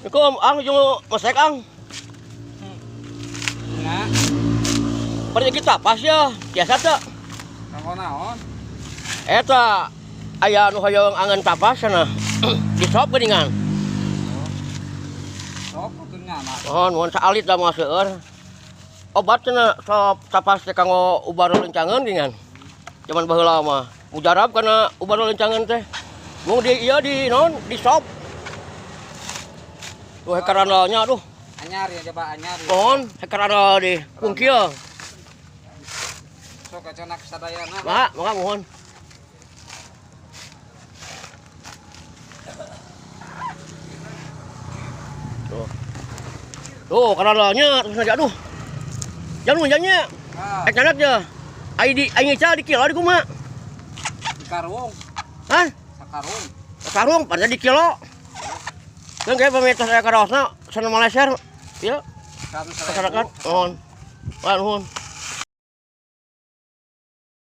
Assalamualaikum, Ang jeung masek Ang. Nya, Pergi kita pas ya, biasa teu. kanggo naon? Eta aya nu hoyong angen tapas cenah. Di sop geuningan. Sok atuh nyana. Mohon mohon saalit da moal seueur. Obat cenah sop tapas teh kanggo ubar leuncangeun geuningan. Zaman baheula mah mujarab kana ubar leuncangeun teh. Mung di ieu di naon di sop. Tuh hekarandalnya aduh. Anyar ya coba anyar. Ya. Mohon hekarandal di kungkil. Sok acanak sadayana. Mak, maka mohon. Tuh. Tuh, karandalnya terus aja aduh. Jangan jangannya. Ah, Eh canak ya. Ai di ai ngical di kilo di kumaha? di karung, Hah? sakarung. Sarung pada di kilo. Kan kayak pemirsa saya karaosna sana Malaysia. Ya, 100.000. masyarakat. Mohon. Mohon, mohon.